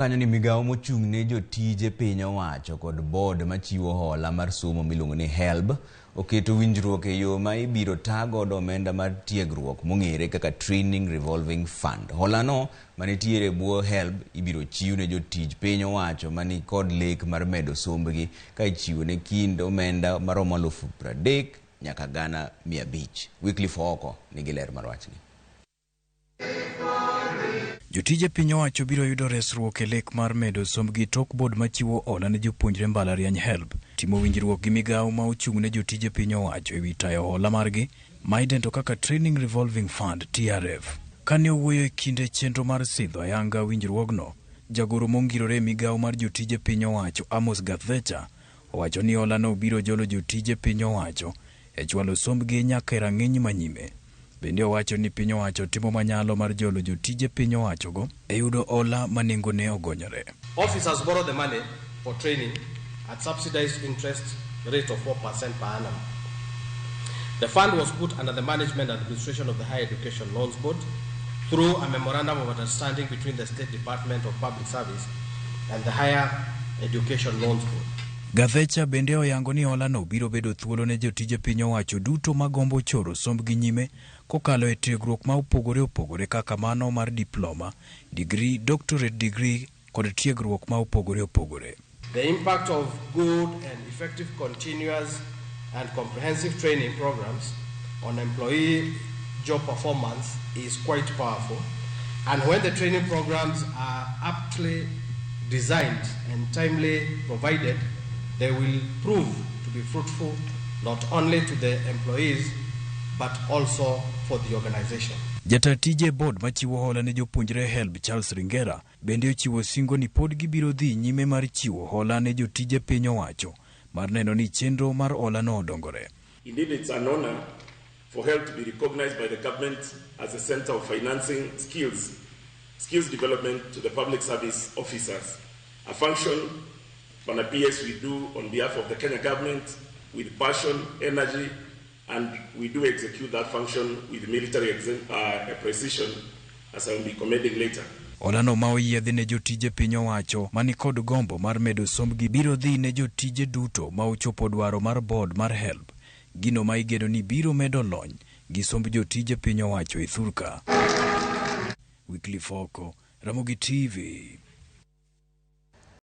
Kanyo ni migawo mochung' ne jotije piny owacho kod board machiwo hola mar somo miluongo ni HELB oketo winjruok e yo ma ibiro ta godo omenda mar tiegruok mong'ere kaka Training Revolving Fund. Hola no manitiere e bwo HELB ibiro chiw ne jotij piny owacho mani kod lek mar medo sombgi ka ichiwo ne kind omenda maromo 30,000 nyaka 500,000. Wycliffe Ooko nigi ler mar wachni. Jotije piny owacho biro yudo resruok e lek mar medo sombgi tok board machiwo hola ne jopuonjre mbalariany HELB timo winjruok gi migawo ma ochung' ne jotije piny owacho ewi tayo hola margi ma idendo kaka Training Revolving Fund TRF. Kane owuoyo e kinde chenro mar sidho ayanga winjruogno, jagoro mongirore e migawo mar jotije piny owacho Amos Gathecha owacho ni hola no biro jolo jotije piny owacho e chwalo sombgi nyaka e rang'iny manyime. Bende owacho ni piny owacho timo manyalo mar jolo jotije piny owachogo e yudo hola ma nengone ogonyore. Officers borrow the money for training at subsidized interest rate of 4% per annum. The fund was put under the management and administration of the Higher Education Loans Board through a memorandum of understanding between the State Department of Public Service and the Higher Education Loans Board. Gathecha bende oyango ni hola no biro bedo thuolo ne jotije piny owacho duto magombo choro sombgi nyime kokalo e tiegruok ma opogore opogore kaka mano mar diploma, degree, doctorate degree kod tiegruok ma opogore opogore. The impact of good and effective continuous and comprehensive training programs on employee job performance is quite powerful. And when the training programs are aptly designed and timely provided, they will prove to be fruitful not only to the employees but also for the organization. Jata tije board machiwo hola ne jopuonjre HELB Charles Ringera bende ochiwo singo ni pod gibiro dhi nyime mar chiwo hola ne jotije piny owacho mar neno ni chenro mar hola no odongore. Indeed, it's an honor for HELB to be recognized by the government as a center of financing skills development to the public service officers, a function on a PS we do on behalf of the Kenya government with passion, energy, and we do execute that function with military precision, as I will be commending later. Hola no ma oyiedhi ne jotije piny owacho mani kod gombo mar medo sombgi biro dhi ne jotije duto ma ochopo dwaro mar board mar HELB, gino ma igeno ni biro medo lony gi somb jotije piny owacho e thurka. Wycliffe Oko, Ramogi TV.